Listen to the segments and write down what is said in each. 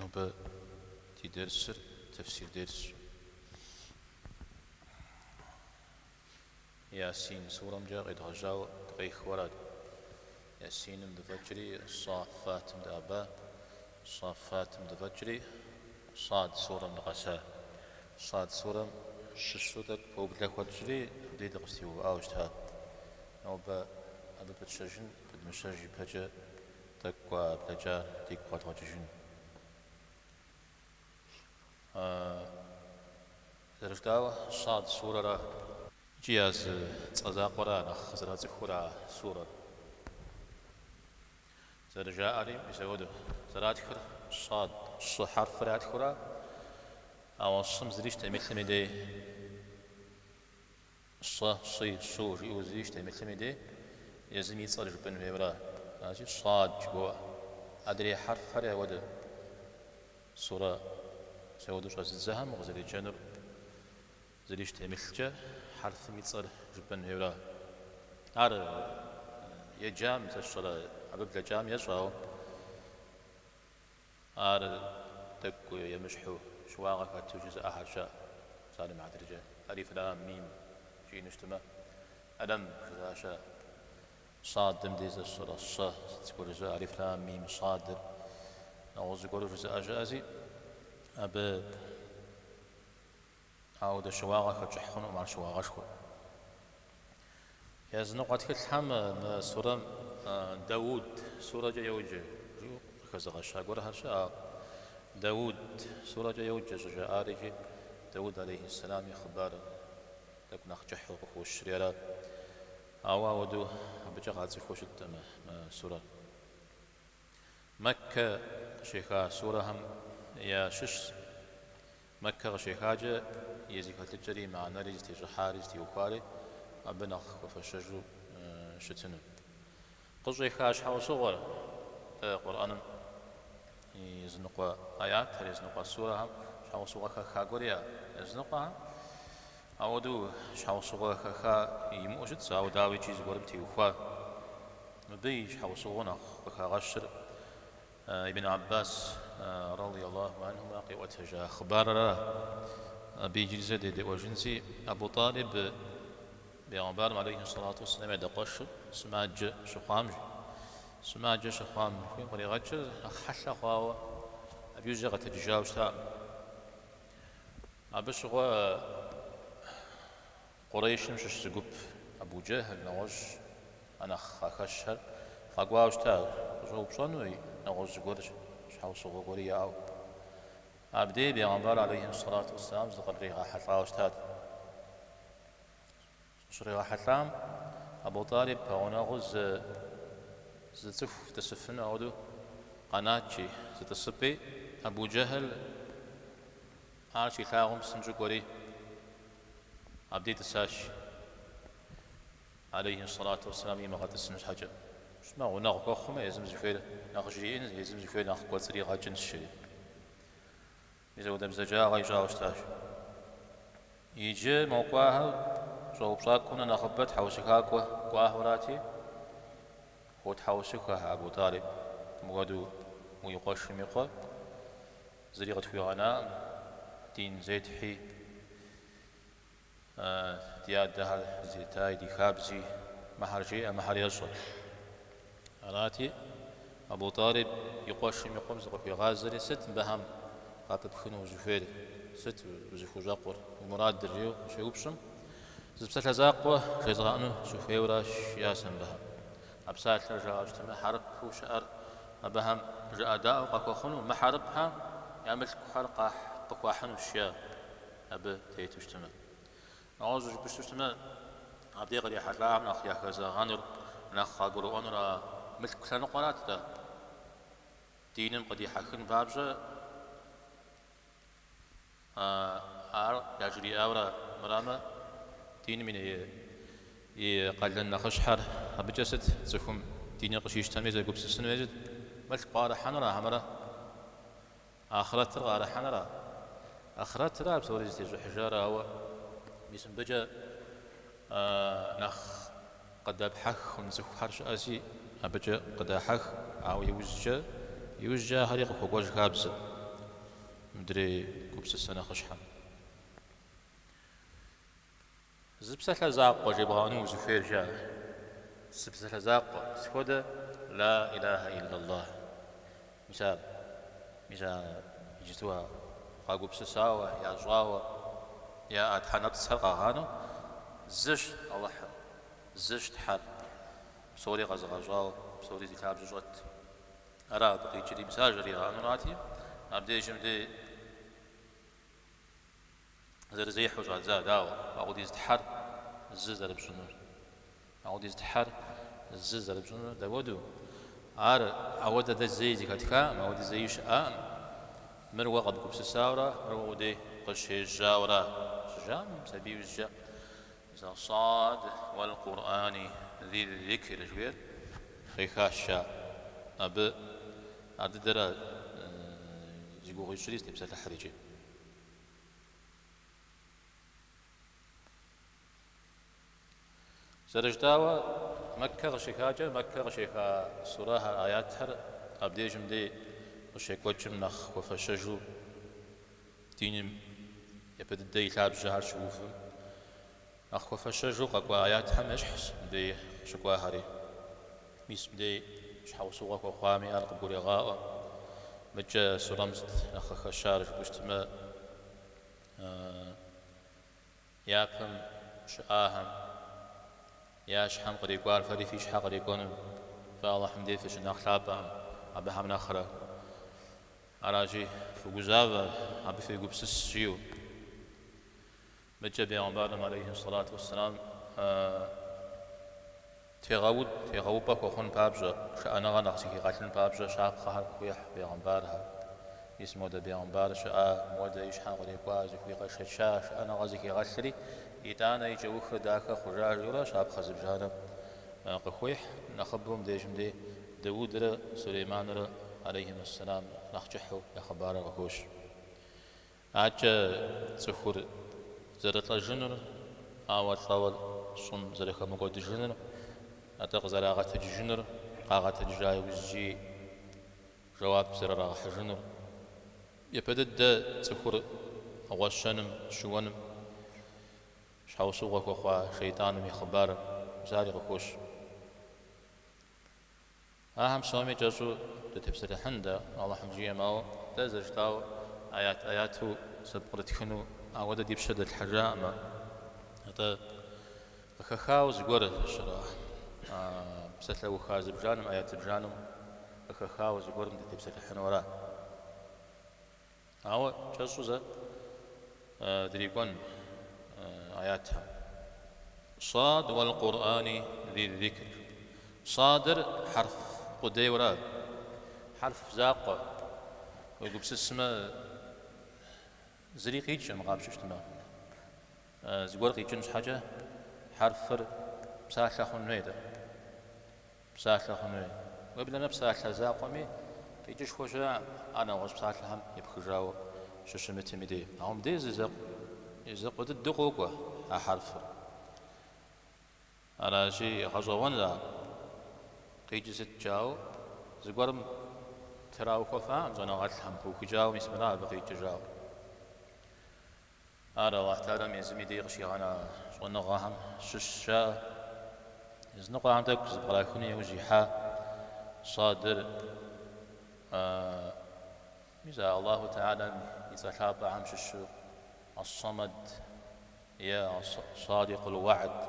Нобэ ди дерсыр тэфсир дерсщ. Ясин сурэмкӏэ къедгъэжьауэ дыкъехыу арат. Ясиным дыфӏэкӏри Саффатым дыӏэба, Саффатым дыфӏэкӏри Сад сурэм дыкъэса. Сад сурэм щыщу тӏэкӏу пэублэ хуэтщӏри абдей дыкъызэтеувыӏауэ щыта. Нобэ абы пытщэжын, пыдмыщэж ипэкӏэ тӏэкӏу а блэкӏар дигу къэдгъэкӏыжын. Зэрыжытӏауэ, Сад сурэра икӏи а зы цӏэ закъуэра нэхъ зэрацӏыхур а сурэр. Зэрыжаӏэри мис апхуэдэу, зэратхыр Сад, щы хьэрфыр ятхыура, ауэ щым зыри щытемылъым и дей. Щэ, щи, щу жиӏэу зыри щытемылъым и дей, езым и цӏэр жыпӏэн хуейуэра. Аращи, Сад жыбоӏэ. Адрей хьэрфхэри апхуэдэ сурэ мис апхуэдэу щӏэзыдзэхэм укъызэреджэнур зыри щытемылъкӏэ хьэрфым и цӏэр жыпӏэн хуейуэра. Ар еджам, сэ сщӏэрэ, абы блэкӏам ещӏэ, ауэ Ар тӏэкӏу емыщхьу, щыуагъэ хэту жызыӏэхэр щыӏэ. Псалъэм и хьэтыркӏэ, алиф лам мим жиӏэну щытмэ, ӏэлэм жызыӏэ щыӏэ. Садым дей сэ сщӏэрэ, щэ сыт зыгуэр жызыӏэ, алиф лам мим садыр нэгъуэщӏ зыгуэру жызыӏэ щыӏэщи, абы Ауэдэ щыуагъэ хэпщӏыхь хъунукъым, ар щыуагъэшхуэ. Языныкъуэ тхылъхэм мы сурэм Дауд сурэкӏэ йоджэ жиӏэу къыхэзыгъэща гуэрхэр щыӏэ. Дауд сурэкӏэ йоджэ щӏыжаӏар икӏи Дауд алейхьиссэлам и хъыбар тӏэкӏу нэхъ кӏыхьу къыхощри ара. Ауэ ауэдэу абыкӏэ къацӏыхуу щыткъым мы сурэр. Мэккэ къыщеха сурэхэм ящыщщ. Мэккэ къыщехакӏэ и зэхэлъыкӏэри, и мыхьэнэри, зытещӏыхьари, зытеухуари абы нэхъ хуэфэщэжу щытыну. Къыщӏеха щхьэусыгъуэр дэ Къурӏэным языныкъуэ аятхэр, языныкъуэ сурэхэм щхьэусыгъуэ хэха гуэр иӏэ. Языныкъуэхэм ауэдэу щхьэусыгъуэ хэха имыӏэу щытщ, ауэ дауэ икӏи зыгуэрым теухуа. Мыбы и щхьэусыгъуэу нэхъ къыхагъэщыр Ибн Аббас, радий Аллаху анхума, къиӏуэтэжа хъыбарра. Абы иджыри зэ дедэӏуэжынси, Абу Тӏалиб бегъымбарым алейхи сэлату уэсселам и адэкъуэшыр сымаджэ щыхъуам, жи. Сымаджэ щыхъуам жыхуиӏэм къригъэкӏыр нэхъ хьэлъэ хъуауэ, абы иужькӏэ къэтэджыжауэ щытакъым. Абы щыгъуэ Къурейшым щыщ зы гуп, Абу Джэхьл, нэгъуэщӏ а нэхъ къахэщхэр къэкӏуауэ щыта, къыщӏэупщӏэну, нэгъуэщӏ зыгуэр щхьэусыгъуэ гуэри яӏэу. Абдей бегъымбар алейхи сэлату уэсселам зыкърыригъэхьэлӏауэ щытат. Зыкъыщригъэхьэлӏам Абу Тӏалиб пэгъунэгъуу зы зы цӏыху тӏысыфыну ауэдэу къэнат жи, зы тӏысыпӏи Абу Джэхьл ар щилъагъум псынщӏэу кӏуэри, Абдей тӏысащ, алейхи сэлату уэсселам имыгъэтӏысын щхьэкӏэ. Щытмэ, гъунэгъу хуэхъумэ, езым зыхуейр нэхъ жриӏэн, езым зыхуейр нэхъ кӏуэцӏригъэкӏынщ, жери. Мис апхуэдэ бзаджагъэ ищӏауэ щытащ. Иджы мо кӏуахэр щӏэупщӏакӏуэм нэ нэхъыбэ тхьэусыхакӏуэ кӏуахэрати, хуотхьэусыхэ Абу Тӏалиб, мыпхуэдэу уи къуэшым и къуэ зыри къытхуигъэнаӏым, дин зетхьи, Ди адэхэр зытетаи, ди хабзи, мыхьэр жеӏэ, мыхьэр ещӏэ. Арати, Абу Тӏалиб и къуэшым и къуэм зыкъыхуигъазэри, сыт мыбыхэм къапыпхыну узыхуейр, сыт узыхущӏэкъур, уи мурадыр, жиӏэу къыщеупщӏым, зы псалъэ закъуэ жезгъэӏэну сыхуейуэращ, жиӏащ сэ мыбыхэм. А псалъэр жаӏэу щытмэ, хьэрыпу щыӏэр абыхэм жыӏэдаӏуэ къахуэхъуну, мыхьэрыпхэм я мылъкухэр къахь къыхуахьынущ, жиӏащ. Абы тету щытмэ. Нэгъуэщӏу жыпӏэу щытмэ, абдей кърихьэлӏахэм нэхъ яхэзэгъэнур, нэхъ къагурыӏуэнур а мылъку лъэныкъуэрат-тӏэ. Диным къыдихьэхын папщӏэ ар яжриӏауэра мырамэ, диным и къалэн нэхъыщхьэр абыкӏэ сыт цӏыхум диныр къыщищтэми зэгупсысын хуейр сыт? Мылъку къыӏэрыхьэнура хьэмэрэ? Ахърэтыр къыӏэрыхьэнра? Ахърэтыра псори зытещӏыхьыжар, ауэ мис мыбыкӏэ нэхъ къыдэпхьэх хъун цӏыхухэр щыӏэси, абыкӏэ къыдахьэх, ауэ иужькӏэ, иужькӏэ ахэри къыхуэкӏуэж хабзэ. мыдрей гупсысэ нэхъыщхьэм. Зы псалъэ закъуэ жебгъэӏэну узыхуейр жаӏэ. Зы псалъэ закъуэ, сыт хуэдэ? Ла илахэ иллаллах. Мис ар, мис а иджыту а къагупсысауэ, ящӏауэ, яӏэ тхьэнэпцӏхэр къагъанэу, зыщ Алыхьыр, зыщ Тхьэр, псори къэзыгъэщӏауэ, псори зи лъабжьэ щӏэт. Ара абы къикӏри, мис ар жаригъэӏэнурати, абдежым дей зэрызехьэу щӏадза, дауэ, ауэдиз Тхьэр зы зэрыпщӏынур? Ауэдиз Тхьэр зы зэрыпщӏынур дауэду? Ар ауэдэ дэ зэи зэхэтхакъым, ауэдэ зэи щыӏакъым. Мыр уэ къэбгупсысауэра, мыр уэ уи дей къыщежьауэра? Щыжаӏэм, мис абы иужькӏэ Сад уэл Къурӏани зи зикр жыхуиӏэр къехащ жаӏэ. Абы ар дыдэра зи гугъу ищӏри зытепсэлъыхьыр икӏи. Зэрыжытӏауэ, Мэккэ къыщехакӏэ, Мэккэ къыщеха сурэхэр, аятхэр абдежым дей къыщекӏуэкӏым нэхъ хуэфэщэжу диным япэ дыдэ и лъабжьэхэр щыувым, нэхъ хуэфэщэжу къэкӏуа аятхэм ещхьщ мыбдей къыщыкӏуахэри. Мис мыбдей щхьэусыгъуэ хуэхъуами ар къыбгурегъаӏуэ. Мыкӏэ сурэм сыт нэхъ къыхэщар жыпӏэу щытмэ, япэм щыӏахэм я щхьэм кърикӏуар фэри фи щхьэ кърикӏуэну, фэ Алыхьым дей фыщынэхъ лъапӏэкъым абыхэм нэхърэ. Аращи, фыгузавэ, абы фегупсыс, жиӏэу. Мыкӏэ бегъымбарым алейхи сэлату уэсселам тегъэуд, тегъэупӏэ хуэхъун папщӏэ, шыӏэныгъэ нэхъ зыхигъэлъын папщӏэ щапхъэхэр къыхуехь бегъымбархэр. Мис модэ бегъымбар щыӏа, модэ и щхьэм кърикӏуа, зыхуигъэшэча, шыӏэныгъэ зыхигъэлъри, итӏанэ и кӏэухыр дахэ хъужа жиӏэурэ щапхъэ зыбжанэ къыхуехь. Нэхъыбэу мыбдежым дей Даудрэ Сулейманрэ алейхим ассэлам нэхъ кӏыхьу я хъыбарыр къыхощ. Акӏэ цӏыхур зэрылӏэжынур, ауэ лӏэуэ щӏым зэрыхэмыкӏуэдыжынур, атӏэ къызэрагъэтэджыжынур, къагъэтэджыжа иужькӏи жэуап зэрырагъэхьыжынур. Япэ дыдэ цӏыхур гъуэщэным, щыуэным щхьэусыгъуэ хуэхъуа шейтӏаным и хъыбарыр, мис ари къыхощ. Ахэм псоми кӏэщӏу дытепсэлъыхьын дэ, Алыхьым жиӏэм, ауэ дэ зэрыжытӏауэ аят аяту зэпкърытхыну ауэдэ ди пщэ дэтлъхьэжаӏымэ, атӏэ къыхэхауэ зыгуэр щыра псалъэуха зыбжанэм, аят зыбжанэм къыхэхауэ зыгуэрым дытепсэлъыхьыну ара. Ауэ кӏэщӏу зэ дрикӏуэн аятхэм. Сад уэл Къурӏани зи зикр. Садыр хьэрф къудейуэра? Хьэрф закъуэ. Уегупсысмэ, зыри къикӏкъым къапщтэу щытмэ. Зыгуэр къикӏын щхьэкӏэ хьэрфыр псалъэ хъун хуейт. Псалъэ хъун хуей. Уеблэмэ псалъэ закъуэми къикӏышхуэ щыӏэкъым, ар нэгъуэщӏ псалъэхэм епхыжауэ щыщымытым и дей. Ауэ мыбдеж зы закъуэ дыдэу къокӏуэ а хьэрфыр. Аращи, гъэщӏэгъуэн ар. Къикӏыр сыт жаӏэу зыгуэрым траухуэфакъым щӏэныгъэлӏхэм, пыухыкӏауэ мис мыра абы къикӏыр жаӏэу. Ар Алыхь Тэхьэлам езым и дей къыщигъэна щӏэныгъэхэм щыщщ, жаӏэ. Языныкъуэхэм тӏэкӏу зэпкърахыну иужь ихьа Садыр мис а Аллаху Тэхьэлам и цӏэ лъапӏэхэм щыщу Ас-Самад е Ас-Садикъул Уэгьд.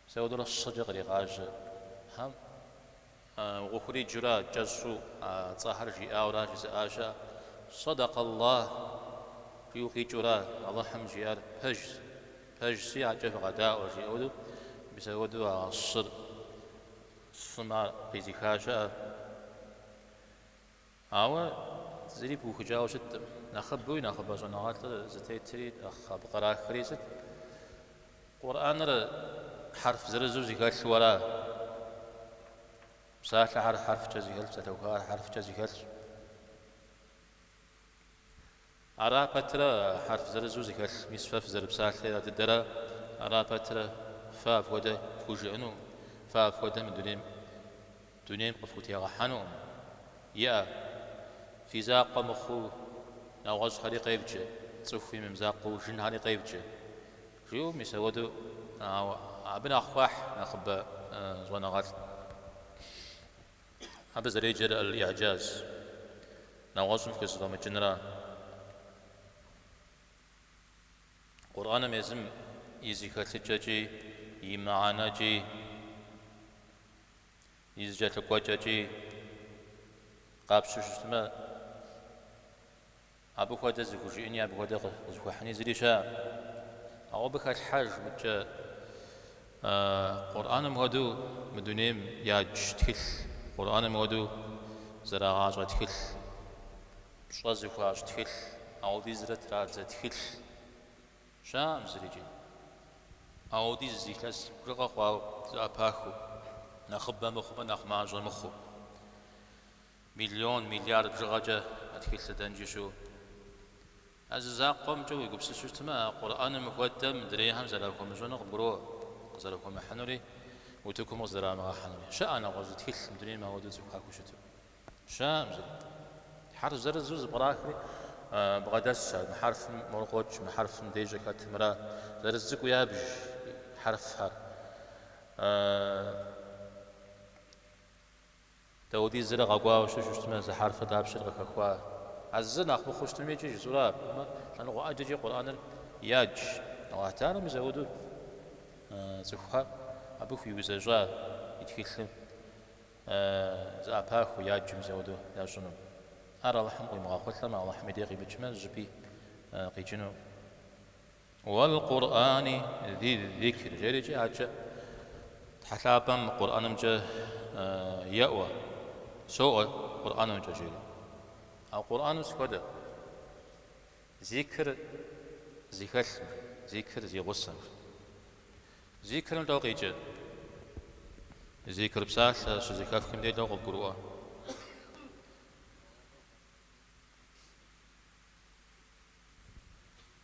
Мис ауэдурэ С-кӏэ къригъажьэхэм укъыхуриджэурэ кӏэщӏу а цӏэхэр жиӏауэра жызыӏа щыӏэ. Садакъаллах жиӏэу къикӏыура, Алыхьым жиӏар пэжщ, пэжщи, акӏэ фыкъэдаӏуэ жиӏэ хуэдэу, мис ауэдэу а С-р, С-м ар къизыха щыӏэ. Ауэ зыри пыухыкӏауэ щыткъым. Нэхъыбэуи нэхъыбэ щӏэныгъэлӏыр зытетри, нэхъ абы кърахри сыт? Къурӏэныр хьэрф зырызу зэхэлъу ара? Псалъэхэр хьэрфкӏэ зэхэлъ, псалъэухар хьэрфкӏэ зэхэлъщ. Ара пэтрэ хьэрф зырызу зэхэлъ, мис фэ фызэрыпсалъэр ар дыдэра? Ара пэтрэ фэ апхуэдэ фхужыӏэнукъым, фэ апхуэдэ мы дунейм дунейм къыфхутегъэхьэнукъым. Иӏэ, фи закъуэ мыхъуу. Нэгъуэщӏхэри къевджэ, цӏыхум и мызакъуэу жынхэри къевджэ. Жиӏэу мис ауэдэу, ауэ абы нэхъ хуахь нэхъыбэ щӏэныгъэлӏ. Абы зэреджэр аль-И'джаз, нэгъуэщӏым хузэфӏэмыкӏынра. Къурӏэным езым и зэхэлъыкӏэкӏи, и мыхьэнэкӏи, и зэкӏэлъыкӏуэкӏэкӏи къапщтэу щытмэ, абы хуэдэ зыхужиӏэни, абы хуэдэ къызыхуэхьыни зыри щыӏэкъым. Ауэ абы хэлъхьэж мыкӏэ Къурӏэным хуэдэу мы дунейм ядж тхылъ, Къурӏэным хуэдэу зэрагъащӏэ тхылъ, пщӏэ зыхуащӏ тхылъ, ауэдизрэ традзэ тхылъ щыӏэкъым зырикӏи. Ауэдиз илъэс бжыгъэ хъуауэ зэӏэпахыу, нэхъыбэ мыхъумэ, нэхъ мащӏэ мыхъуу. Миллион, миллиард бжыгъэкӏэ а тхылъыр дэнкӏи щыӏэу. А зы закъуэмкӏэ уегупсысу щытмэ, а Къурӏэным хуэдэ мыдрейхэм зэрахуэмыщӏынур къыбгуроӏуэ, къызэрыхуэмыхьынури, утыкум къызэрамыгъэхьэнури. Щыӏэ нэгъуэщӏ зы тхылъ мы дунейм ауэдэу цӏыхухэр хущыту? Щыӏэкъым зыри. Хьэрф зырызу зэпкърахри бгъэдэсщ ар, мы хьэрфым мор къокӏ, мы хьэрфым дей щӏыхэтымрэ, зырыз цӏыкӏуу ябж хьэрфхэр. Дауэдизрэ къэкӏуауэ щыту щытмэ, зы хьэрфыр дапщэрэ къыхэхуа? А зыр нэхъ мыхъуу щытми икӏи жысӏэурэ, лъэныкъуэ ӏэджэкӏи Къурӏэныр ядж. Алыхь Тэхьэлам мис ауэдэу цӏыхухэр абы хуиузэщӏа и тхылъым зэӏэпахыу яджу мис ауэдэу ящӏыну. Ар Алыхьым къуимыгъэхъулӏэмэ, Алыхьым и дей къимыкӏмэ, зыщӏыпӏи къикӏыну. Уэл-Къурӏани зи-зикр жери икӏи адэкӏэ Тхьэ лъапӏэм Къурӏэнымкӏэ еӏуэ, соӏуэ Къурӏэнымкӏэ жери. А Къурӏэным сыт хуэдэ? Зикр зыхэлъым, зикр зи гъусэм. Зикрым лӏо къикӏыр? Зикр псалъэ щызэхэфхым дей лӏо къывгурыӏуэ?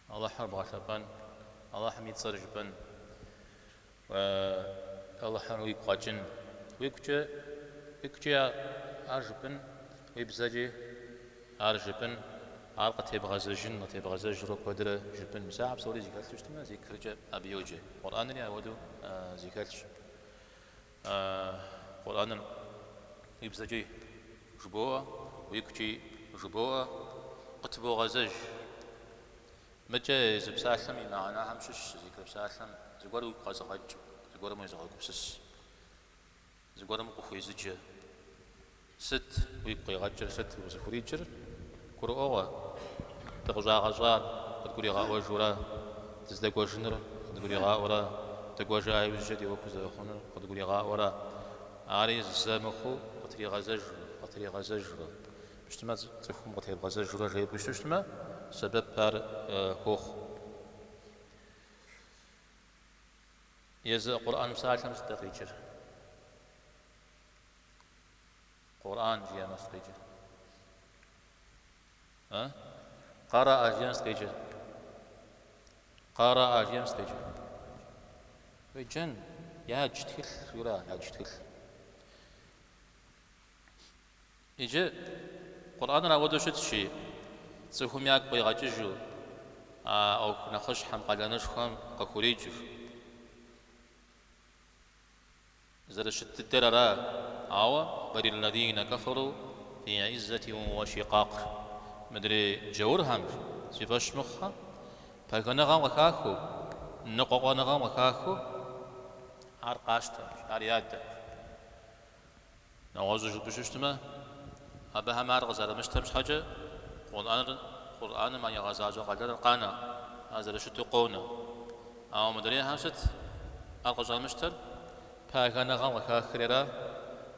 Алыхьыр бгъэлъэпӏэн, Алыхьым и цӏэр жыпӏэн, Алыхьыр уигу къэкӏын, уигукӏэ, уигукӏи ар жыпӏэн, уи бзэкӏи ар жыпӏэн, ар къытебгъэзэжын, къытебгъэзэжурэ куэдрэ жыпӏэн. Мис ахэр псори зыхэлъу щытмэ, зикркӏэ абы йоджэ. Къурӏэнри апхуэдэу зыхэлъщ. Къурӏэныр уи бзэкӏи жыбоӏэ, уигукӏи жыбоӏэ, къытыбогъэзэж. Мыкӏэ езы псалъэм и мыхьэнэхэм щыщщ зикр псалъэм зыгуэр уигу къэзыгъэкӏ, зыгуэрым уезыгъэгупсыс, зыгуэрым укъыхуезыджэ. Сыт уигу къигъэкӏыр, сыт узыхуриджэр? Гурыӏуэгъуэ, дыкъыщӏагъэщӏар къыдгуригъэӏуэжурэ, дыздэкӏуэжынур къыдгуригъаӏуэрэ, дыкӏуэжа иужькӏэ ди ӏуэхур зэрыхъунур къыдгуригъаӏуэрэ, ари зэ мыхъуу къытригъэзэжурэ, къытригъэзэжурэ. Щытмэ, цӏыхум къытебгъэзэжурэ жепӏэу щытмэ, сэбэп ар хуохъу. Езы Къурӏэн псалъэм сыт къикӏыр? Къурӏэн жиӏэмэ сыт къикӏыр? А? Къараӏэ жиӏэм сыт къикӏыр? Къараӏэ жиӏэм сыт къикӏыр? Уеджэн, ядж тхылъ, жиӏэура, ядж тхылъ. Иджы Къурӏэныр апхуэдэу щытщи, цӏыхум ягу къигъэкӏыжу, а ӏуэху нэхъыщхьэм, къалэнышхуэм къыхуриджэу. Зэрыщыт дыдэр ара, ауэ бэлил-лэзинэ кэфэру фи гьиззэтин уэ шикъакъ, мыдрей джаурхэм, зи фӏэщ мыхъухэм, пагэныгъэм къыхахыу, ныкъуэкъуэныгъэм къыхахыу ар къащтэм, ар ядэм. Нэгъуэщӏу жыпӏэу щытмэ, абыхэм ар къызэрымыщтэм щхьэкӏэ Къурӏэныр, Къурӏэным а игъэзащӏэ къалэныр къанэ, ар зэрыщыту къонэ. Ауэ мыдрейхэм сыт ар къыщӏамыщтэр? Пагэныгъэм къыхахри ара,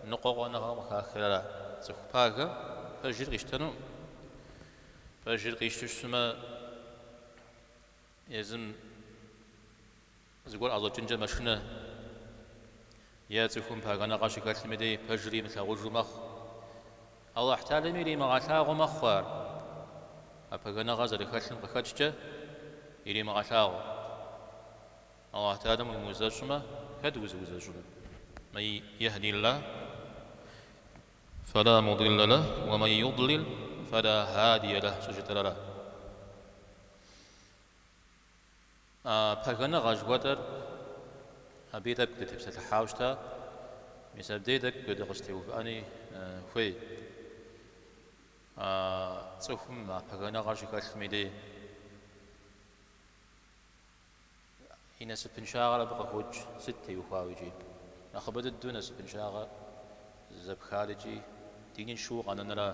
ныкъуэкъуэныгъэм къыхахри ара. Цӏыху пагэм пэжыр къищтэнукъым. Пэжыр къищтэу щытмэ, езым зыгуэр ӏэщӏэкӏынкӏэ мэшынэ е цӏыхум пагэныгъэ щыхэлъым и дей пэжыр имылъагъужу мэхъу. Алыхь Тэхьэлами иримыгъэлъагъуу мэхъу ар, а пагэныгъэ зэрыхэлъым къыхэкӏкӏэ иримыгъэлъагъуу. Алыхь Тэхьэлам уимыузэщӏмэ, хэт узыузэщӏынур? Мэн ехьдиллах фэла мудилля лах, уэ мэн юдлил фэла хадия лах щӏыжытӏэр ара. А пагэныгъэ жыхуэтӏэр абыи тӏэкӏу дытепсэлъыхьауэ щыта, мис абдей тӏэкӏу дыкъыщытеувыӏэни хуей. А цӏыхум а пагэныгъэр щыхэлъым и дей и насыпыншагъэр абы къыхокӏ, сыт теухуауэ икӏи? Нэхъыбэ дыдэу насыпыншагъэ зэпхар икӏи диныншэу укъэнэнра,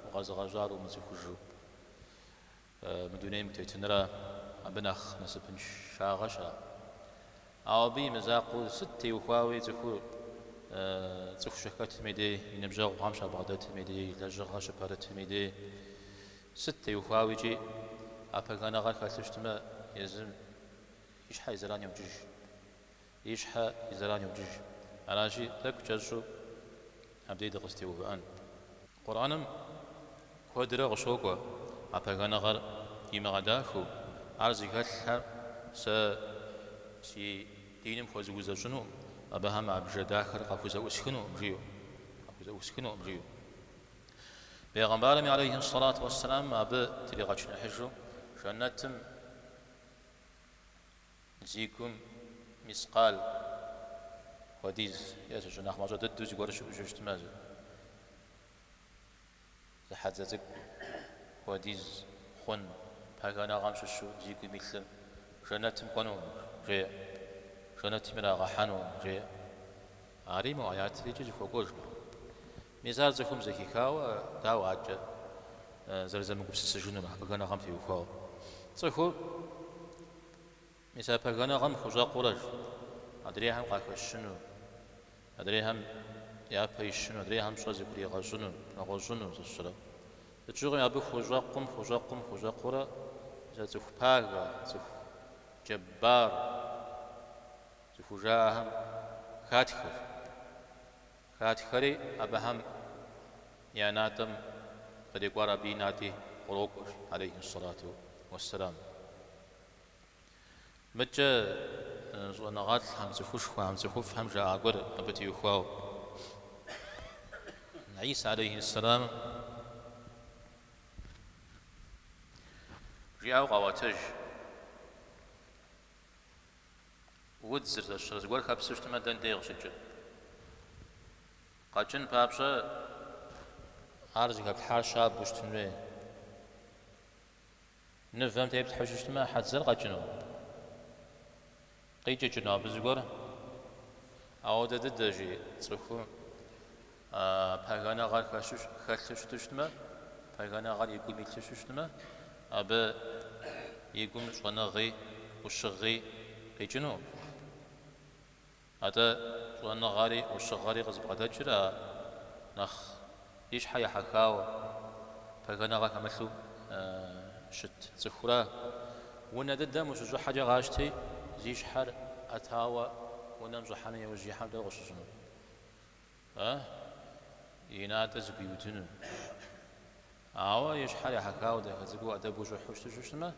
укъэзыгъэщӏар умыцӏыхужу. Мы дунейм утетынра абы нэхъ насыпыншагъэ щыӏэ? Ауэ абы и мызакъуэу сыт теухуауи цӏыхур цӏыху щыхэтым и дей, и ныбжьэгъухэм щабгъэдэтым и дей, лэжьыгъэ щыпэрытым и дей, сыт теухуауи икӏи а пагэныгъэр хэлъу щытмэ, езым и щхьэ и зэран йокӏыж. И щхьэ и зэран йокӏыж. Аращи, тӏэкӏу кӏэщӏу абдей дыкъызытеувыӏэн. Къурӏэным куэдрэ къыщокӏуэ а пагэныгъэр имыгъэдахэу, ар зыхэлъхэр сэ си диным хуэзыузэщӏынукъым, абыхэм а бжэ дахэр къахузэӏусхынукъым, жиӏэу, къахузэӏусхынукъым, жиӏэу. Бегъымбарым алейхи сэлату уэсселам абы тригъэчыныхьыжу жэнэтым Зи гум мискъал хуэдиз е зыщӏы нэхъ мащӏэ дыдэу зыгуэр щыӏэу щытмэ, зы хьэдзэ цӏыкӏу хуэдиз хъун пагэныгъэм щыщу зи гум илъыр жэнэтым кӏуэнукъым, жеӏэ, жэнэтым ирагъэхьэнукъым, жеӏэ. Ари мо аятыр икӏи зыхуэкӏуэж мэхъу. Мис ар цӏыхум зэхихауэ, дауэ адэкӏэ зэрызэмыгупсысыжынур а пагэныгъэм теухуауэ? Цӏыхур мис а пагэныгъэм хущӏэкъуурэ адрейхэм къахэщыну, адрейхэм япэ ищыну, адрейхэм пщӏэ зыхуригъэщӏыну, нэгъуэщӏыну зыщӏрэ. Сыт щыгъуи абы хущӏэкъум, хущӏэкъум, хущӏэкъуурэ мис а цӏыху пагэ, цӏыху джэббар зыхужаӏэхэм хатхэр. Хатхэри абыхэм я натӏэм кърикӏуар абы и натӏи кърокӏуэ, алейхи сэлату уэсселам. Мыдкӏэ щӏэныгъэлӏхэм, цӏыхушхуэхэм, цӏыхуфӏхэм жаӏа гуэр абы теухуауэ. Гӏисэ алейхи сэлам жиӏауэ къаӏуэтэж. Удзыр зэщрэ зыгуэр хэпсэу щытмэ, дэн дей къыщыкӏыр? Къэкӏын папщӏэ ар зыхэплъхьар щабэу щытын хуей. Нывэм теплъхьэу щытмэ, хьэдзэр къэкӏыну? Къикӏыкӏыну абы зыгуэр? Ауэдэ дыдэ, жи, цӏыхум пагэныгъэр хэлъу щыту щытмэ, пагэныгъэр и гум илъу щытмэ, абы и гум щӏэныгъи ӏущыгъи къикӏынукъым. Атӏэ щӏэныгъэри ӏущыгъэри къызыбгъэдэкӏыр а нэхъ и щхьэ ехьэхауэ, пагэныгъэ хэмылъу щыт цӏыхура. Унэ дыдэм ущыщӏыхьэкӏэ къащти, зи щхьэр ӏэтауэ унэм щӏыхьэну иужь ихьэм дауэ къыщыщӏыну? А? И натӏэ зыгуиудыну. Ауэ и щхьэр ехьэхауэ дахэ цӏыкӏуу ӏэдэбу щӏыхьу щыту щытмэ,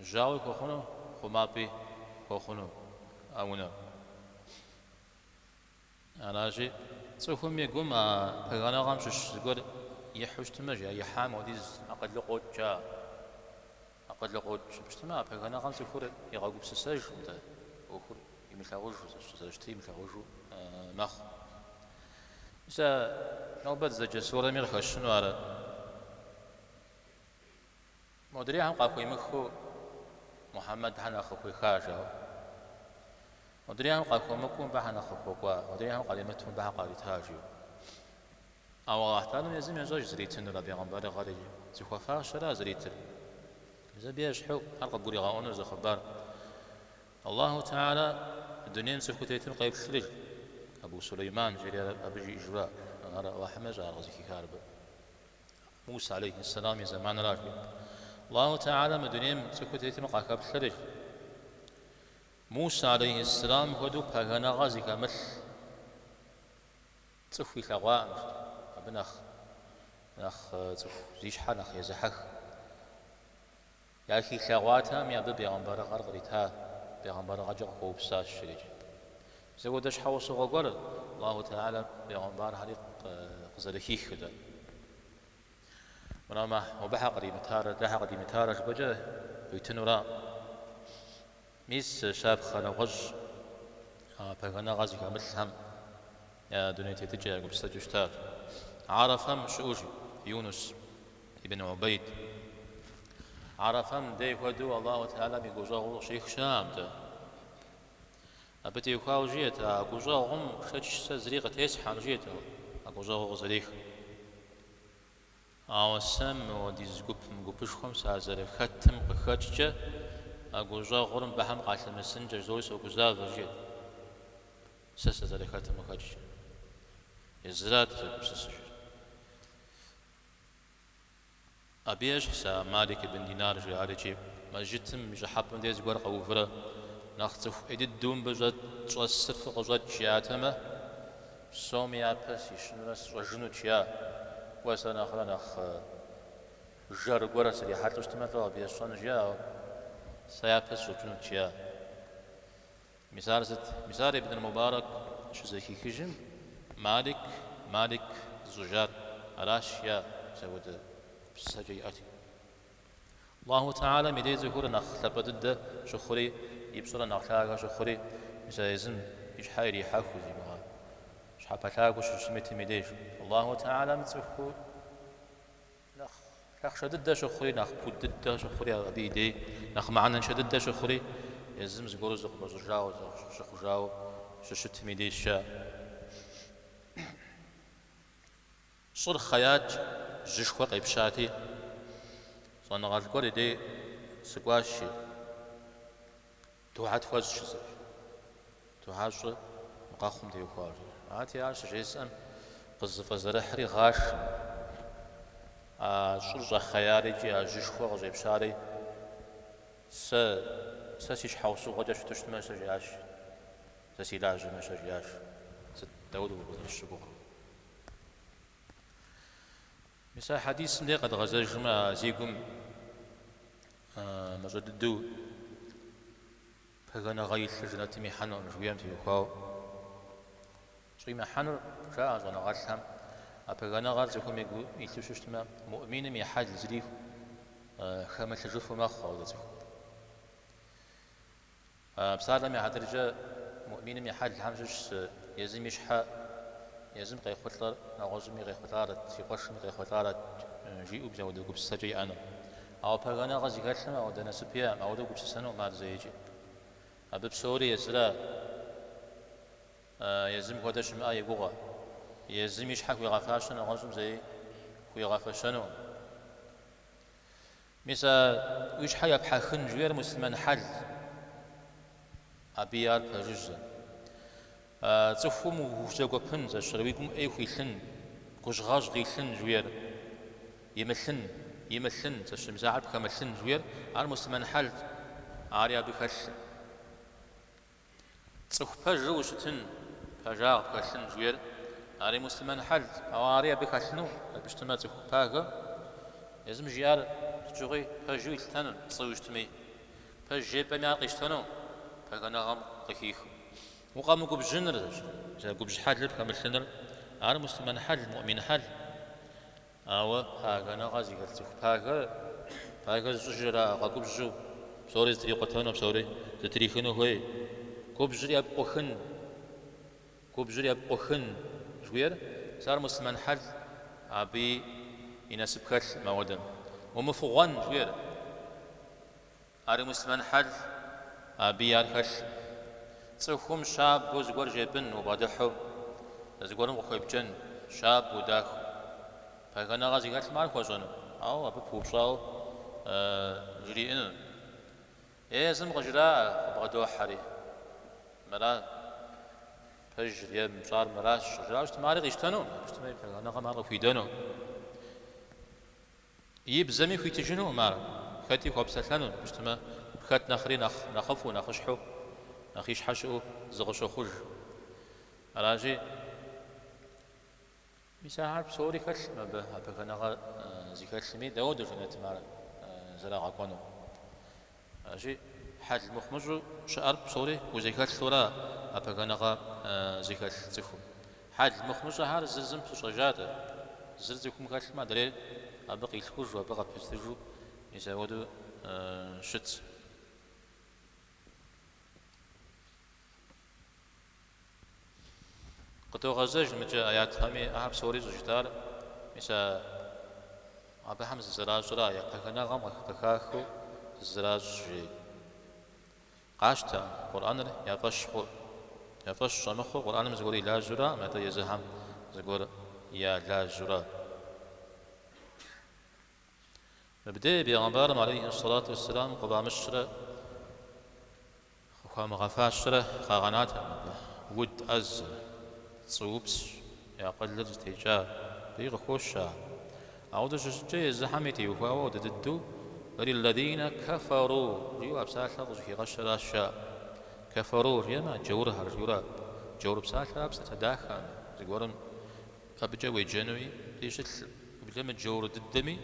жьауи хуэхъуну, хъумапӏи хуэхъуну а унэр. Аращи, цӏыхум и гум а пагэныгъэм щыщ зыгуэр ихьу щытмэ, жи, а ихьам хуэдиз акъылу къокӏ ар. Акъылу къокӏ щытмэ, а пагэныгъэм цӏыхур игъэгупсысэжкъым-тӏэ, ӏуэхур имылъагъужу, зэрыщытыр имылъагъужу мэхъу. Мис а нобэ дызэджэ сурэми къыхэщыну ар модрейхэм къахуемыхыу Мухьэммэдхэр нэхъ къыхуеха жаӏэу. Модрейхэм къахуэмыкӏуэу мыбыхэр нэхъ къыхуэкӏуа, модрейхэм къаримыту мыбыхэр къарита жиӏэу. Ауэ Алыхь Тэхьэлам езым ещӏэж зритынур а бегъымбарыгъэр икӏи зыхуэфащэра зритыр. Мис абы ещхьу ар къыбгуригъэӏуэну зы хъыбар. Аллаху Тэхьэла дунейм цӏыхуу тетым къеплъри, Абу Сулейман жери абы жиӏэжура, ар Аллахьым ещӏэ ар къызыхихар абы. Муса алейхи сэлам и зэманра жиӏэу. Аллаху Тэхьэла мы дунейм цӏыхуу тетым къахэплъри, Муса алейхи сэлам хуэдэу пагэныгъэ зыхэмылъ Цӏыху илъэгъуакъым, абы нэхъ нэхъ цӏыху зи щхьэр нэхъ езыхьэх. Яхилъэгъуатэкъыми, абы бегъымбарыгъэр кърита, бегъымбарыгъэкӏэ къыхуэупсащ жери. Мис апхуэдэ щхьэусыгъуэ гуэр Аллаху Тэхьэлам бегъымбархэри къызэрыхихыр. Мырамэ, мобы щхьэ къримытарэ, дэ щхьэ къыдимытарэ жыпӏэкӏэ къуитынура. Мис щапхъэ нэгъуэщӏ пагэныгъэ зыхэмылъхэм я дуней тетыкӏэ, я гупсысэкӏэу щытар. Арэфэм щыӏэу жи Юнус ибн Убейд. Арэфэм дей хуэдэу Аллаху Тэхьэлам и гущӏэгъур къыщех щыӏэкъым-тӏэ. Абы теухуауэ жиӏэт, а гущӏэгъум шэч сэ зыри къытесхьэм, жиӏэт а гущӏэгъур къызэрех. Ауэ сэ мыуэдиз гуп мы гупышхуэм сазэрыхэтым къыхэкӏкӏэ, а гущӏэгъур мыбыхэм къалъымысынкӏэ жызори согузавэ, жиӏэт. Сэ сазэрыхэтым къыхэкӏкӏэ. Езырат зэгупсысыжыр. Абы ещхьщ а Малик ибн Динар жиӏар икӏи мэжджытым и щӏыхьэпӏэм деж зыгуэр къэуврэ нэхъ цӏыху ӏей дыдэу мыбы щӏэсыр фыкъыщӏэкӏ жиӏатэмэ, псоми япэ сищынурэ сыщӏэжынут жиӏа. Кӏуэ сэ нэхърэ нэхъ жэр гуэр срихьэлӏэу щытмэ, лӏо абы есщӏэн жиӏа, ауэ сэ япэ сыщӏэкӏынут жиӏа. Мис ар сыт? Мис ар Ибн Мубарак щызэхихыжым, Малик, Малик зыщӏыжар аращ жиӏа, мис апхуэдэ гупсысэкӏэ иӏэти. Аллаху Тэхьэлам и дей цӏыхур нэхъ лъапӏэ дыдэ щыхъури, и пщӏэр нэхъ лъагэ щыхъури, мис а езым и щхьэ ирихьэхыу зимыгъэщхьэпэлъагэу щыщымытым и деж. Аллаху Тэхьэлам цӏыхур Нэхъ лъахъшэ дыдэ щыхъури, нэхъ пуд дыдэ щыхъури абы и дей, нэхъ мыхьэнэншэ дыдэ щыхъури, езым зыгуэру зыкъыфӏэщӏыжауэ, зыщыхъужауэ щыщытым и деж щыӏэ. Щӏыр хъеят, жьышхуэ къепщати, щӏэныгъэлӏ гуэр и дей сыкӏуащ, жи. Духьэ тхуэщӏ, жысӏэри. Духьэ щӏы мы къэхъум теухуауэ, жиӏэри. Арати, ар щыжесӏэм, къызыфӏэзэрыхьри гъащ. А щӏыр щӏэхъеяри икӏи а жьышхуэ къыщӏепщари сэ, сэ си щхьэусыгъуэкӏэ щыту щытмэ, сэ жиӏащ, сэ си лажьэмэ, сэ жиӏащ. Сыт дауэдэу укъызэрысщыгугъыр? Мис а хьэдисым дей къэдгъэзэжмэ, а зи гум мащӏэ дыдэу пагэныгъэ илъыр жэнэтым ихьэнукъым жыхуиӏэм теухуауэ щӏимыхьэнур жаӏэ щӏэныгъэлӏхэм, а пагэныгъэр цӏыхум игу илъу щыщытмэ, муӏминым и хьэл зыри хэмылъыжыфу мэхъу ауэдэ цӏыхум. Псалъэм и хьэтыркӏэ, муӏминым и хьэлхэм щыщщ езым и щхьэ, езым къехъулӏэр нэгъуэщӏми къехъулӏарэт, си къуэшми къехъулӏарэт жиӏэу мис ауэдэ гупсысэкӏэ иӏэну. Ауэ пагэныгъэ зыхэлъым ауэдэ насып иӏэкъым, ауэдэу гупсысэнукъым ар зэикӏи. Абы псори езыра, езым хуэдэ щымыӏэ и гугъэ. Езым и щхьэ хуигъэфащэ нэгъуэщӏым зэи хуигъэфэщэнукъым. Мис а уи щхьэ епхьэхын жиӏэр муслъымэн хьэл, абыи ар пэжыжьэ. Цӏыхум ухузэгуэпын, зэщэрэ уи гум ӏей хуилъын, гужьгъэжь илъын жиӏэр, имылъын, имылъын, зэщэ мис ахэр пхэмылъын жиӏэр, ар муслъымэн хьэлт, ари абы хэлъ. Цӏыху пэжу ущытын, пэжагъ пхэлъын жиӏэр, ари муслъымэн хьэлт, ауэ ари абы хэлъыну, абы щытмэ цӏыху пагэ, езым жиӏар сыт щыгъуи пэжу илъытэну, пцӏыуи щытми, пэж жепӏэми ар къищтэну, пагэныгъэм къыхихыу. Укъэмыгубжьыныр, губжь хьэлыр пхэмылъыныр, ар муслъымэн хьэл, муӏмин хьэл. Ауэ пагэныгъэ зыхэлъ цӏыху пагэр пагэ зыщӏыжыр ара, къэгубжьу, псори зытрикъутэну, псори зытрихыну хуей. Губжьыр епкъухын, губжьыр епкъухын жыхуиӏэр, мис ар муслъымэн хьэл, абыи и насып хэлъкъым ауэдэм. Умыфыгъуэн жыхуиӏэр. Ари муслъымэн хьэл, абыи ар хэлъ. Цӏыхум щабэу зыгуэр жепӏэн, убгъэдыхьэу, зыгуэрым къыхуебджэн, щабэу, дахэу. Пагэныгъэ зыхэлъым ар хуэщӏэну, ауэ абы пыупщӏауэ жриӏэну. Е езым къыжраӏэ, къыбгъэдохьэри, мыра пэжыр е мы пщӏар мыращ, къыжраӏэу щытмэ, ари къищтэну, абы щытмэ и пагэныгъэм ар къыхуидэну. И бзэми хуитыжынукъым ар, хэти хуэпсэлъэну, абы щытмэ, хэт нэхъри нэхъ нэхъыфӏу, нэхъыщхьэу, нэхъ ищхьэ щыӏэу зыкъыщохъуж. Аращи, мис ахэр псори хэлъкъым абы, а пагэныгъэ зыхэлъми, дауэдэу жэнэтым ар зэрагъэкӏуэнур? Аращи, хьэл мыхъумыщӏэу щыӏэр псори хузэхэлъура а пагэныгъэ зыхэлъ цӏыхум? Хьэл мыхъумыщӏэхэр зыр зым пыщӏэжат. Зыр цӏыхум хэлъмэ, адрейр абы къилъхужу, абы къыпытыжу, мис апхуэдэу щытщ. Къыдогъэзэж мыкӏэ аятхэми, ахэр псори щӏыжытӏар, мис а абыхэм зызэращӏра, я пагэныгъэм къыхахыу зызэращӏ жи. Къащтэ Къурӏэныр я фӏэщ хъу. Я фӏэщ щӏэмыхъур Къурӏэным зыгуэр илажьэураӏым, атӏэ езыхэм зыгуэр ялажьэура. Мыбдей бегъымбарым алейхи сэлату уэсселам къыфӏамыщрэ къыхуамыгъэфащэрэ къагъэнатэкъым абы. Уд ӏэзэ, пцӏыупсщ, и акъылыр зытекӏа, абыи къыхощ ар. Ауэдэу щыщыткӏэ езыхэми теухуауэ ауэдэ дыдэу бэлиллэзинэ кэфэру жиӏэу а псалъэр къыщӏыхигъэщыращ жаӏэ. Кэфэру жиӏэмэ, джаурхэр жиӏэура. Джаур псалъэр ар псалъэ дахэкъым, зыгуэрым абыкӏэ уеджэнуи ди щылъым. Уеблэмэ джаур дыдэми,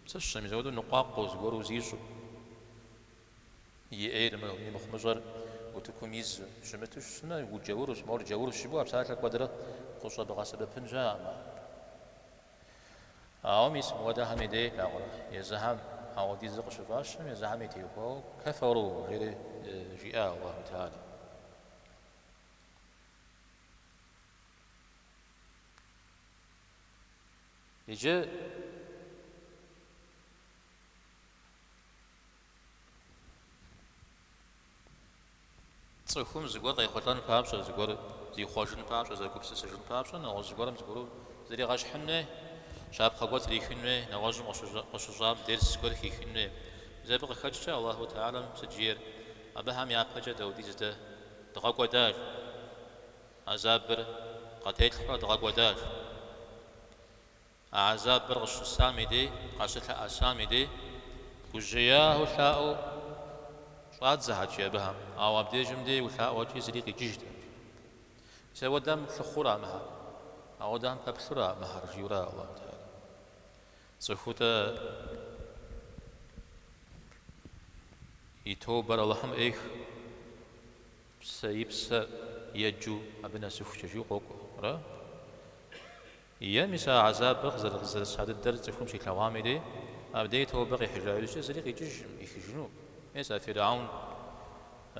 сэ сщӏэ, мис ауэдэу ныкъуакъуэу зыгуэру зищӏу. И ӏейр, и мыхъумыщӏэр утыкум изу щымыту щытмэ, уджаурщ, мор джаурщ жыпӏэу а псалъэр куэдрэ къыщӏэбгъэсэбэпын щыӏэкъым. Ауэ мис мыуэдэхэм и дей лъагъурэ, езыхэм ауэдизу къыщыфӏащым, езыхэми теухуауэ кэфэру жери жиӏа Аллаху Теала. Иджы Цӏыхум зыгуэр къехъулӏэн папщӏэ, зыгуэр зихъуэжын папщӏэ, зэгупсысыжын папщӏэ, нэгъуэщӏ зыгуэрым зыгуэру зригъэщхьын хуей, щапхъэ гуэр трихын хуей, нэгъуэщӏым къыщыщӏам дерс гуэр хихын хуей. Мис абы къыхэкӏкӏэ Аллаху Тэхьэлам сыт жиӏэр? Абыхэм япэкӏэ дауэдиз дэ дгъэкӏуэдащ, гӏэзабыр къателъхьэурэ дгъэкӏуэдащ. А гӏэзабыр къыщысам и дей, къащылъэӏэсам и дей, гужьеяхэу лъаӏуэу щӏадзэхэт жи абыхэм, ауэ абдежым дей улъаӏуэкӏи зыри къикӏыжтэкъым. Мис ауэдэм лъыхъура мыхэр, ауэдэм пэплъура мыхэр, жиӏэура Аллаху Тэхьэлам. Цӏыху-тӏэ и тобэр Алыхьым ӏех, псэ и псэ еджэу абы нэсыхукӏэ жиӏэу къокӏуэ, ара? Е мис а гӏэзабыр къызэрыса дыдэр цӏыхум щилъэгъуам и дей, абдей тобэ къихьыжа иужькӏэ зыри къикӏыжкъым, ӏихыжыну. Мис а Фиргьэун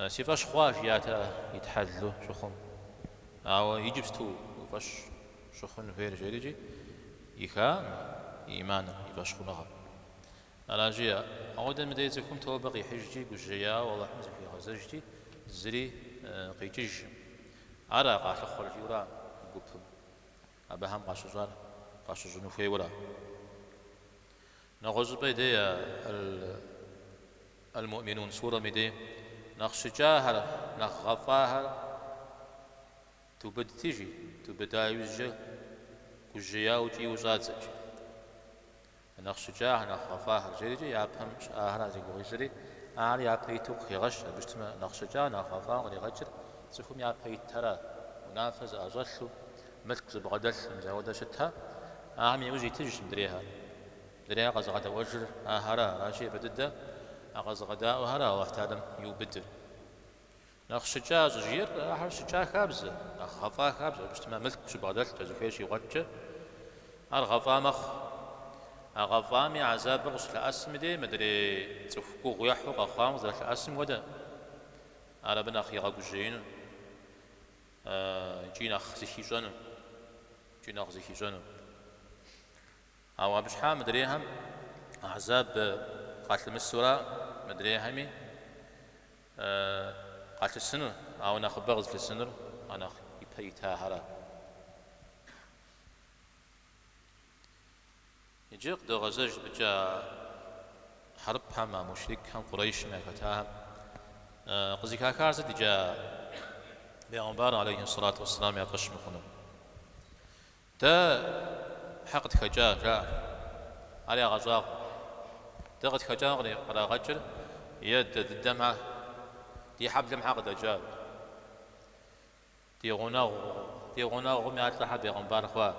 си фӏэщ хъуа жиӏат итхьэлу щыхъум. Ауэ иджыпсту уи фӏэщ щыхъун хуейр жерикӏи, ӏихакъым и иманыр, и фӏэщхъуныгъэр. Аращи, ауэдэм и дей цӏыхум тобэ къихьыжкӏи, гужьеяуэ Алыхьым зыхуигъэзэжкӏи зыри къикӏыжкъым. Ара къалъыхъуэр жиӏэура гупым. Абыхэм къащыщӏар къащыщӏыну хуейуэра? Нэгъуэщӏыпӏэ и дей Аль-Муӏминун сурэм и дей нэхъ щыкӏахэр, нэхъ гъэфӏахэр дубыдти, жи, дубыда иужькӏэ гужьеяуэ кӏийуэ щӏадзэт, жи. Нэхъ щыкӏахэр, нэхъ гъэфӏахэр жерикӏи япэм щыӏахэр зи гугъу ищӏри, ар япэ иту къыхегъэщ, абы щытмэ, нэхъ щыкӏа, нэхъ гъэфӏа къригъэкӏыр цӏыхум япэ итхэр, унафэ зыӏэщӏэлъу, мылъку зыбгъэдэлъу, мис ауэдэ щытхэр, ахэм иужь итыжщ мыдрейхэр. Мыдрейхэр къэзыгъэдэӏуэжыр ахэра, аращи, япэ дыдэ а къэзыгъэдаӏуэхэр Алыхь Тэхьэлам иубыдыр. Нэхъ щыкӏа щӏыжиӏэр ахэр щыкӏа хабзэ, нэхъ гъэфӏа хабзэ, абы щытмэ мылъку щыбгъэдэлъкӏэ, зыхуей щигъуэткӏэ, ар гъэфӏа мэхъу. А гъэфӏами гӏэзабыр къыщылъэӏэсым и дей мыдрей цӏыху гугъу ехьу къэхъуам къызэрылъэӏэсым хуэдэ, ар абы нэхъ игъэгужьеину икӏи нэхъ зыхищӏэну, икӏи нэхъ зыхищӏэну. Ауэ абы щхьа мыдрейхэм гӏэзаб къалъымысура мыдрейхэми Къалъысыну, ауэ нэхъыбэ къызылъысынур а нэхъ ипэ итахэра. Иджы къыдогъэзэж мыбыкӏэ а хьэрыпхэм, а мушрикхэм, къурейшым яхэтахэм. Къызыхахар сыт иджы а бегъымбар алейхи сэлату уэсселам я фӏэщ мыхъуну? Дэ хьэ къытхэкӏа, жаӏэр. Ар ягъэщӏагъуэ. Дэ къытхэкӏа кърагъэкӏыр е дэ дыдэм хьэ, ди хьэблэм хьэ къыдэкӏа. Ди гъунэгъу, ди гъунэгъум я лӏыр хьэ бегъымбар хъуа.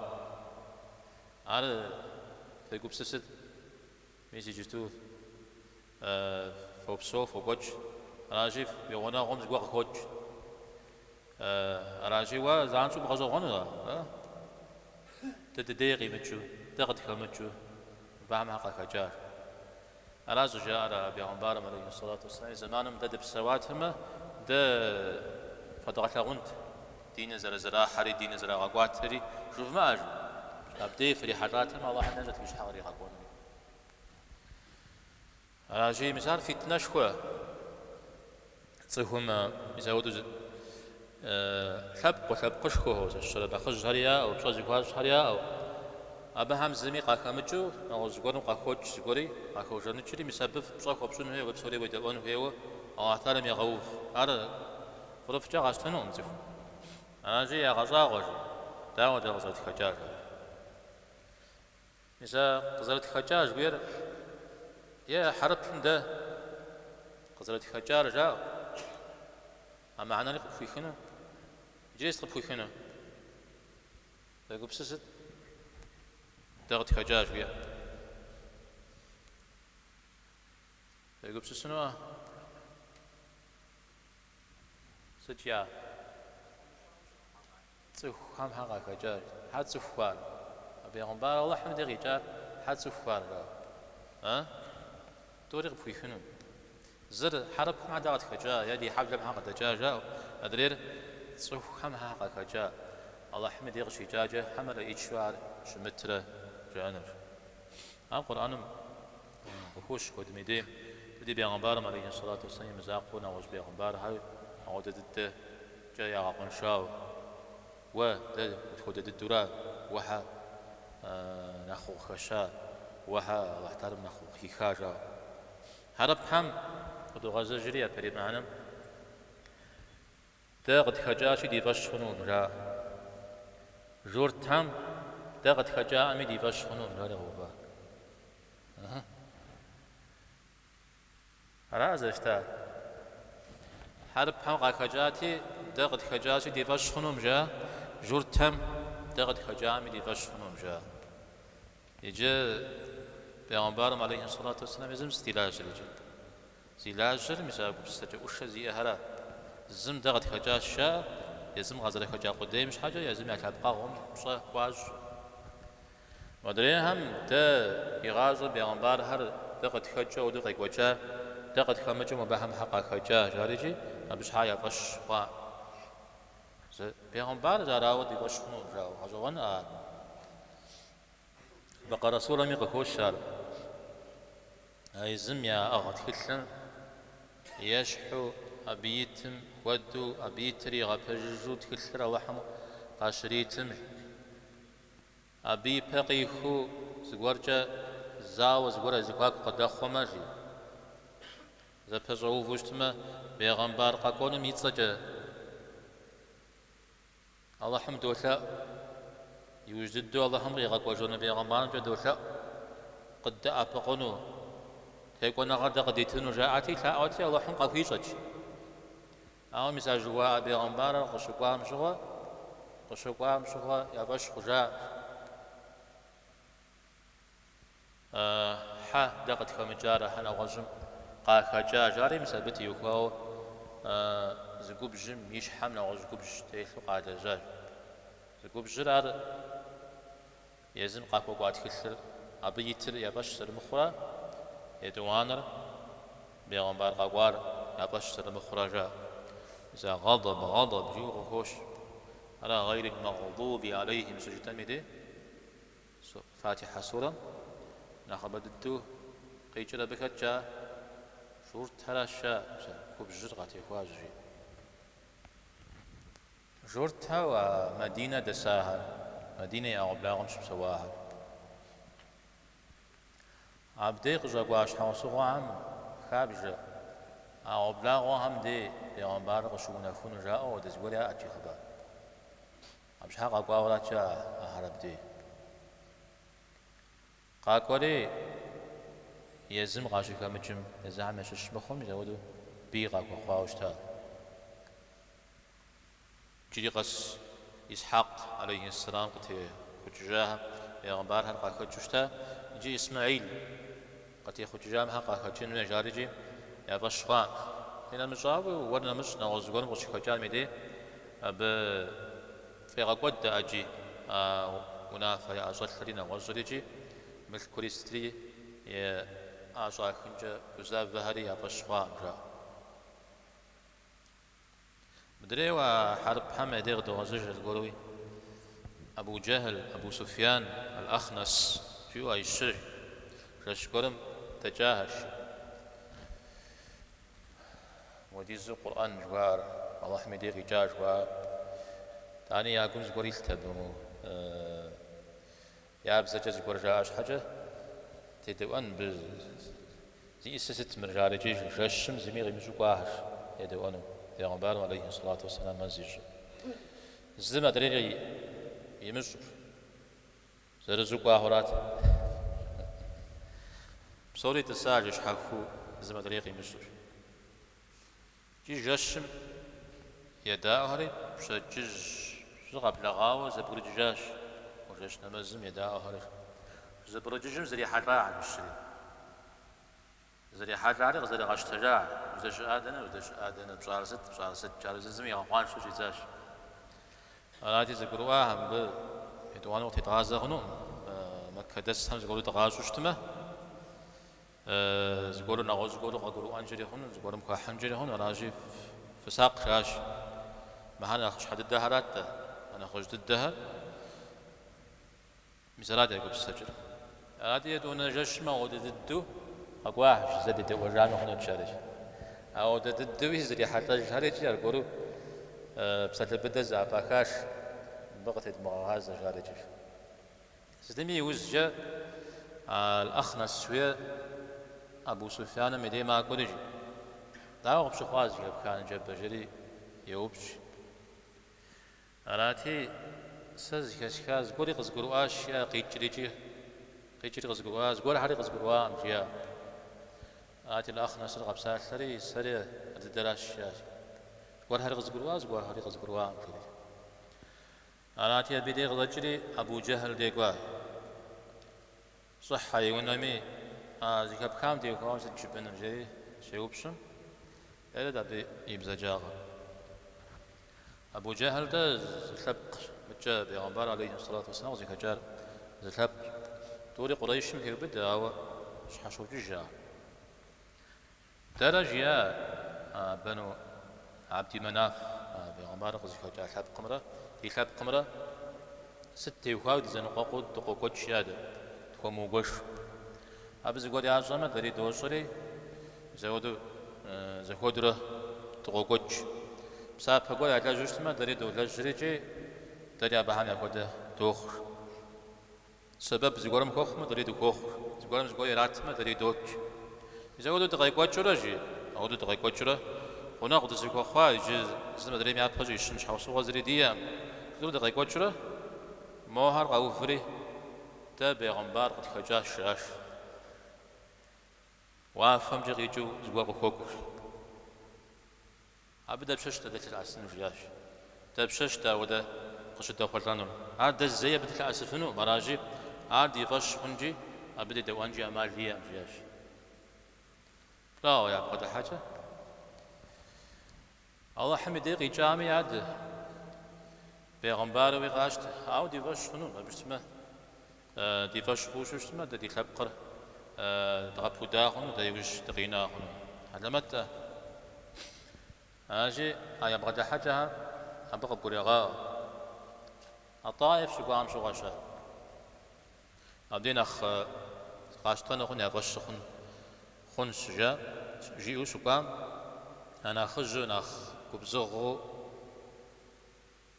Ар фегупсысыт, мис иджысту фопсэу, фокӏуэкӏ. Аращи, уи гъунэгъум зыгуэр къыхокӏ. Аращи, уэ занщӏэу бгъэщӏэгъуэну ар, а? Дэ дыдей къимыкӏыу, дэ къытхэмыкӏыу. Мыбыхэм хьэ къахэкӏар? Ара щӏыжаӏэр а бегъымбарым, алейхи сэлату уэсселам, и зэманым дэ дыпсэуатэмэ, дэ фэдгъэлъагъунт диныр зэрызэрахьэри, диныр зэрагъэкӏуатэри жывмыӏэ, жи. Абдей фрихьэлӏатэмэ, Алыхьым ещӏэт фи щхьэ къригъэкӏуэнури. Аращи, мис ар фитнэшхуэ цӏыхум мис апхуэдэу лъэпкъыу, лъэпкъышхуэхэу, зэщэрэ нэхъыжьхэри яӏэу, пщӏэ зыхуащӏхэри яӏэу, абыхэм зыми къахэмыкӏыу, нэгъуэщӏ зыгуэрым къахокӏ зыгуэри, къахожаныкӏри, мис абы пщӏэ хуэпщӏын хуейуэ, абы псори уедэӏуэн хуейуэ Алыхь Тэхьэлам егъэув. Ар фӏырыфӏкӏэ къащтэнукъым цӏыхум. Аращи, ягъэщӏагъуэ, жи, дауэ дэ къызэрытхэкӏар, жаӏэ. Мис а къызэрытхэкӏа жыхуиӏэр е хьэрыпым дэ къызэрытхэкӏар жаӏэу, а мыхьэнэри къыпхуихыну? Иджыри сыт къыпхуихыну? Фегупсысыт, дэ къытхэкӏа жыхуиӏэр. Фегупсысынуӏэ? Сыт жиӏа? Цӏыхухэм хьэ къахэкӏар? Хьэ цӏыху ар? А бегъымбар Алыхьым дей къикӏар хьэ цӏыху ар, жаӏэ. А? Тӏури къыпхуихыну. Зыр хьэрыпхэм хьэ дэ къытхэкӏа е ди хьэблэм хьэ къыдэкӏа жаӏэу, адрейр цӏыхухэм хьэ къахэкӏа, Алыхьым и дей къыщикӏакӏэ хьэ мэлэӏичу ар щымытрэ жаӏэнущ. Ар Къурӏэным къыхощ куэдым и дей. Дэ ди бегъымбарым алейхи сэлату уэсселам и мызакъуэу нэгъуэщӏ бегъымбархэр апхуэдэ дыдэкӏэ ягъэкъуэншауэ. Уэ дэ утхуэдэ дыдэура, уэ хьэ нэхъ укъыхэща, уэ хьэ Алыхь Тэхьэлам нэхъ укъыхиха жаӏэу. Хьэрыпхэм къыдогъэзэжри япэрей мыхьэнэм дэ къытхэкӏащи ди фӏэщ хъунукъым, жаӏэ. Журтхэм дэ къытхэкӏаӏыми ди фӏэщ хъунукъым, жари къэува. Ара зэрыщытар? Хьэрыпхэм къахэкӏати, дэ къытхэкӏащи ди фӏэщ хъунукъым, жаӏэ. Журтхэм дэ къытхэкӏаӏыми ди фӏэщ хъунукъым, жаӏэ. Иджы бегъымбарым алейхи сэлату уэсселам езым сыт и лажьэр иджы? Зи лажьэр мис а гупсысэкӏэ ӏушэ зиӏэхэра. Зым дэ къытхэкӏащ жаӏэ, езым къазэрыхэкӏа къудейм щхьэкӏэ езым я лъэпкъэгъум пщӏэ хуащӏ. Модрейхэм дэ игъащӏэм бегъымбархэр дэ къытхэкӏыу ауэдэу къекӏуэкӏа, дэ къытхэмыкӏыу мыбыхэм хьэ къахэкӏа, жари икӏи абы щхьа я фӏэщ хъуа. Зы бегъымбар арауэ ди фӏэщ хъунукъым, жаӏэу гъэщӏэгъуэн ар. Бэкъэрэ сурэми къыхощ ар. А езым яӏыгъ тхылъым ещхьу, абы итым хуэдэу, абы итыр игъэпэжыжу тхылъыр Алыхьым къащритым, абы ипэ къихуу зыгуэркӏэ зауэ зыгуэр я зэхуаку къыдэхъуэмэ, жи, зэпэщӏэувэу щытмэ, бегъымбар къэкӏуэнум и цӏэкӏэ Алыхьым долъэӏу, иужь дыдэу Алыхьым къигъэкӏуэжыну бегъымбарымкӏэ долъэӏу, къыддэӏэпыкъуну, текӏуэныгъэр дэ къыдитыну жаӏэти, лъаӏуэти Алыхьым къахуищӏэт. Ауэ мис а жыхуаӏэ бегъымбарыр къыщыкӏуам щыгъуэ, къыщыкӏуам щыгъуэ я фӏэщ хъужа. Хьэ дэ къытхэмыкӏарэ, хьэ нэгъуэщӏым къахэкӏа, жари мис абы теухуауэ зы губжьым и щхьэм нэгъуэщӏ губжь телъу къалэжьащ. Зы губжьыр ар езым къахуэкӏуа тхылъыр, абы итыр я фӏэщ зэрымыхъурэ, етӏуанэр бегъымбар къэкӏуар я фӏэщ зэрымыхъурэ жаӏэ. Мис а гъэдэб, гъэдэб жиӏэу къыхощ. Ара гъайрил мэгъдуби алейхим щыжытӏэм и дей. Фатихьэ сурэм нэхъыбэ дыдэу къикӏыр абы хэт жаӏэ? Журтхэращ жаӏэ, мис а губжьыр къатехуащ, жи. Журтхэу а Мадинэ дэсахэр, Мадинэ и ӏэгъуэблагъэм щыпсэуахэр. Абдей къыщӏэкӏуа щхьэусыгъуэхэм хабжэ, ӏэгъуэблагъуэхэм дей бегъымбарыр къыщыунэхуну жаӏэу ауэдэ зыгуэр яӏэт жи хъыбар. Абы щхьэ къэкӏуауэрат жаӏэ ахэр абдей. Къакӏуэри езым къащыхэмыкӏым, езыхэм ящыщ мыхъум, мис ауэдэу бий къахуэхъуауэ щыта. Иджыри къэс Исхьэкъ алейхи сэлам къытехъукӏыжахэм бегъымбархэр къахэкӏыу щыта. Иджы Исмаил къытехъукӏыжамхэр къахэкӏын хуей жари икӏи я фӏэщ хъуа. Къинэмыщӏауи, уэр нэмыщӏ нэгъуэщӏ зыгуэрым къыщыхэкӏам и дей абы фӏегъэкӏуэд ӏэджи а унафэ яӏэщӏэлъри нэгъуэщӏри икӏи. мылъкури сытри яӏэщӏахынкӏэ гузавэхэри я фӏэщ хъуакъым, жаӏэ. Мыдрейуэ а хьэрыпхэм я дей къыдогъэзэж аргуэруи, Абу Джэхьл, Абу Суфьян, Аль-Ахнас жиӏэу а щыр жэщ гуэрым дэкӏахэщ. Мыуэдизу Къурӏэн жыхуаӏэр, Алыхьым и дей къикӏа жыхуаӏэр. Итӏани я гум зыгуэр илът абы, я бзэкӏэ зыгуэр жаӏэ щхьэкӏэ, дедэӏуэн мыбы зиӏысыр сыт мыр жари икӏи жэщым зыми къимыщӏэу кӏуахэщ едэӏуэну. Пегъымбарым алейхи сэлату уэсэлам нэмэз ищӏу. Зым адрейр имыщӏу, зырызу кӏуахэрат. Псори тӏыса жи щхьэхуу зым адрейр къимыщӏэу. Икӏи жэщым едаӏуэхэри пщэдджыжь жьы къэблэгъауэ зэбгрыкӏыжащ. Мо жэщ нэмэзым едаӏуэхэри зэбгрыкӏыжым зэрихьэлӏахэщ щыри. Зэрихьэлӏари къызэригъэщтэжа, уздэщыӏар дэнэ, уздэщыӏар дэнэ, пщӏар сыт, пщӏар сыт, жари зыр зым игъэкъуаншэу щӏидзащ. Арати, зэгурыӏуахэм мыбы етӏуанэу къытедгъазэ хъунукъым, мэккэдэсхэм зыгуэру дыкъащӏэу щытмэ, Зыгуэру нэгъуэщӏ зыгуэру къагурыӏуэнкӏэри хъуну, зыгуэрым хуахьынкӏэри хъуну, аращи, фысакъ, жаӏащ. Мыхэр нэхъыщхьэ дыдэхэрат-тӏэ, а нэхъыжь дыдэхэр, мис арат я гупсысэкӏэр. Арати, етӏуанэ жэщым ауэдэ дыдэу къэкӏуахэщ, зэ дедэӏуэжами хъунут, жари. Ауэдэ дыдэуи зрихьэлӏэжхэри икӏи аргуэру псалъэ быдэ зэӏэпахащ, мыбы къытедмыгъэгъазэ, жари икӏи. Сытми иужькӏэ Аль-Ахнас жиӏэр Абу Суфьяным и дей макӏуэри жи. Дауэ къыпщыхъуа зэхэпха ныджэбэ жери йоупщӏ. Арати, сэ зэхэсха зыгуэри къызгурыӏуащ, жиӏа, къикӏри икӏи къикӏри къызгурыӏуа, зыгуэрхэри къызгурыӏуакъым, жиӏа. Арати, Аль-Ахнасыр къэпсалъэри, сэри ар дыдэращ, жиӏащ. Зыгуэрхэри къызгурыӏуа, зыгуэрхэри къызгурыӏуакъым, жери. Арати, абы и дей къыщӏэкӏри, Абу Джэхьл дей кӏуа. Щӏыхьэ и унэми, а зэхэпхам теухуауэ сыт жыпӏэнур, жери щеупщӏым, ерэт абы и бзаджагъэр. Абу Джэхьл-тӏэ зы лъэпкъщ, мыдкӏэ бегъымбар алейхи сэлату уэсэлам къызыхэкӏар зы лъэпкъщ. Тӏури Къурейшым хеубыдэ, ауэ щхьэщокӏыж ар. Дэрэ, жиӏа Бану Абди Манаф, бегъымбарыр къызыхэкӏа лъэпкъымрэ ди лъэпкъымрэ сыт теухуауи дызэныкъуэкъуу дыкъокӏуэкӏ, жиӏа дэ, тхуэмыугуэш. Абы зыгуэр ящӏэмэ, дэри дощӏэри, зэуэду зэхуэдурэ дыкъокӏуэкӏ. Псапэ гуэр ялэжьу щытмэ, дэри долэжьри икӏи дэри абыхэм яхуэдэ дохъу. Сэбэп зыгуэрым хуэхъумэ, дэри дыхуохъу. Зыгуэрым зыгуэр иратмэ, дэри дот. Мис ауэдэу дыкъекӏуэкӏыурэ, жи, ауэдэу дыкъекӏуэкӏыурэ, гъунэгъу дызэхуэхъуа, иджы зым адрейм япэ щӏищын щхьэусыгъуэ зыри диӏэкъым. Жытӏэурэ дыкъекӏуэкӏыурэ, мохэр къэуври, дэ бегъымбар къытхэкӏащ, жаӏащ. Уафэмкӏэ къикӏыу зыгуэр къыхуэкӏуэ, жи. Абы дапщэщ дэ дылъэӏэсыну, жиӏащ. Дапщэщ дэ ауэдэ къыщыдэхъулӏэнур? Ар дэ зэи абы дылъэӏэсыфынукъым, аращи, ар ди фӏэщ хъункӏи, абы дедэӏуэнкӏи ӏэмал иӏэкъым, жиӏащ. Лӏо, я бгъэдыхьэкӏэ? Алыхьым и дей къикӏами ядэ, бегъымбаруи къащтэ, ауэ ди фӏэщ хъунукъым, абы щытмэ, ди фӏэщ хъуу щытмэ, дэ ди лъэпкъыр дгъэпуда хъуну, дэ иужь дыкъина хъуну. Хьэлэмэт-тӏэ. Аращи, а я бгъэдыхьэкӏэхэр абы къыбгурегъаӏуэ. А Таиф щыкӏуам щыгъуэ-щэ. Абдей нэхъ къащтэну хъун, я фӏэщ хъун хъунщ, жиӏэу щыкӏуам, а нэхъыжьу, нэхъ губзыгъэу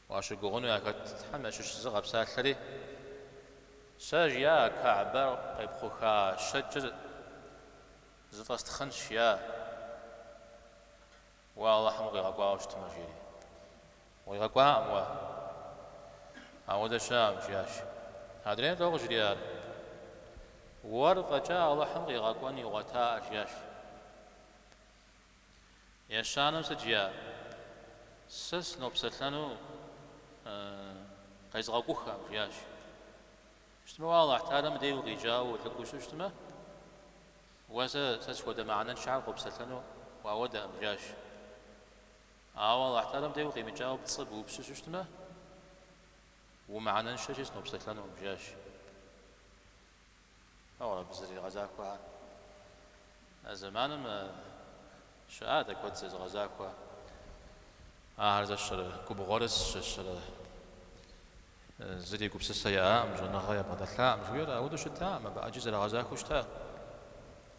Уащыгугъыну яхэтхэм ящыщ зы къэпсалъэри, Сэ, жиӏа, Кэгьбэр къепхъуха щэкӏыр зыфӏэстхъынщ, жиӏа, уэ Алыхьым укъигъэкӏуауэ щытмэ, жери. Укъигъэкӏуакъым уэ. Ауэдэ щыӏэкъым, жиӏащ. Адрейм лӏо къыжриӏар? Уэр фӏэкӏа Алыхьым къигъэкӏуэн игъуэтаӏэ, жиӏащ. Ещанэм сыт жиӏа? Сэ сынопсэлъэну къезгъэкӏуххэм, жиӏащ. Щытмэ, уэ Алыхь Тэхьэлам дей укъикӏауэ улӏыкӏуэу щытмэ, уэ сэ сэ схуэдэ мыхьэнэншэхэр къопсэлъэну уауэдэкъым, жиӏащ. Ауэ Алыхь Тэхьэлам дей укъимыкӏауэ пцӏы быупсу щытмэ, умыхьэнэншэщи сынопсэлъэнукъым, жиӏащ. Ауэ абы зэригъэзахуэхэр а зэманым щыӏат а куэд зэзыгъэзахуэ. Ахэр зэщэрэ губгъуэрысщ, зэщэрэ зыри гупсысэ яӏакъым, щӏэныгъэ ябгъэдэлъакъым жиӏэр ауэдэу щытакъым, абы ӏэджи зэрагъэзахуэу щыта.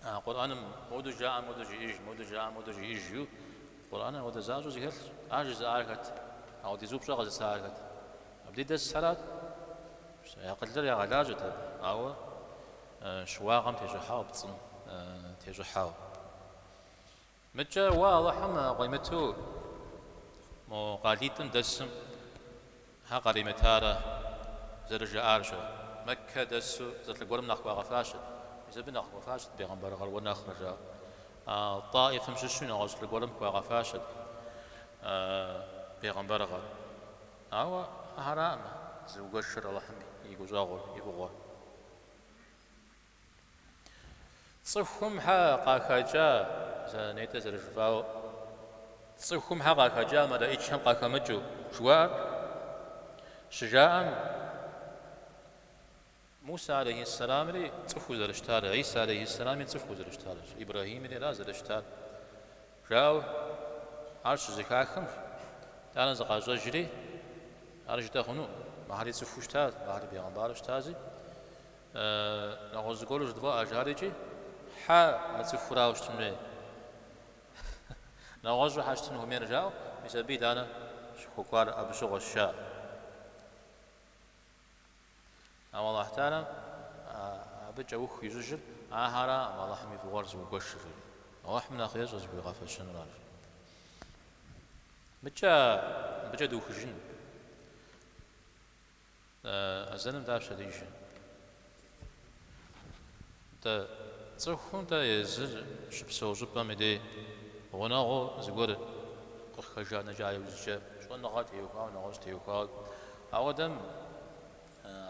А Къурӏэным модэу жаӏэм модэу жиӏэж, модэу жаӏэм модэу жиӏэж жиӏэу Къурӏэныр ауэдэ защӏэу зэхэлъщ. Ар жызыӏар хэт? Ауэдиз упщӏэ къэзытар хэт? Абдей дэсхэрат. Я акъылыр ягъэлажьэт абы, ауэ щыуагъэм тещӏыхьауэ, пцӏым тещӏыхьауэ. Мыкӏэ уэ Алыхьым къуимыту мо къалитӏым дэсым хьэ къаримытарэ зэрыжаӏар-щэ? Мэккэ дэсу зы лӏы гуэрым нэхъ хуагъэфащэт. Мис абы нэхъ хуэфащэт бегъымбарыгъэр уэ нэхърэ, жаӏэу. А Таифым щыщу нэгъуэщӏ лӏы гуэрым хуагъэфащэт бегъымбарыгъэр. Ауэ ахэракъым зыугуэшыр Алыхьым и гущӏэгъур, и фӏыгъуэр. Цӏыхум хьэ къахэкӏа, сэ нетӏэ зэрыжыфӏауэ, цӏыхум хьэ къахэкӏа мэлэӏичхэм къахэмыкӏыу жыхуаӏэр щыжаӏэм, Мусэ алейхьиссэламри цӏыхуу зэрыщытар, Гӏисэ алейхьиссэлами цӏыхуу зэрыщытар, Ибрэхьимри ара зэрыщытар жаӏэу ар щызэхахым, итӏанэ зыкъащӏэжри, ар жытӏэ хъуну, мыхэри цӏыхуу щытащ, мыхэри бегъымбару щытащи, Нэгъуэщӏ зыгуэру жыдвгъэӏэ жари икӏи, хьэ мыцӏыхурауэ щытын хуей. Нэгъуэщӏу хьэ щытын хуэмейр жаӏэу, мис абы итӏанэ щыхуэкӏуар абы щыгъуэщ жаӏэ. Ауэ Алыхь Тэхьэлам абы кӏэух ищӏыжыр ахэракъым Алыхьым и фӏыгъуэр зыугуэшыр жери. Алыхьым нэхъ ещӏэ зыхуигъэфэщэнур ар. Мыкӏэ, мыбыкӏэ дыухыжын. Азэным дапщэ дежи? Нтӏэ, цӏыхум тӏэ езыр щыпсэу щӏыпӏэм и дей гъунэгъуу зыгуэр къыхэжаныкӏа иужькӏэ щӏэныгъэ теухуауэ, нэгъуэщӏ теухуауэ. Ауэдэм,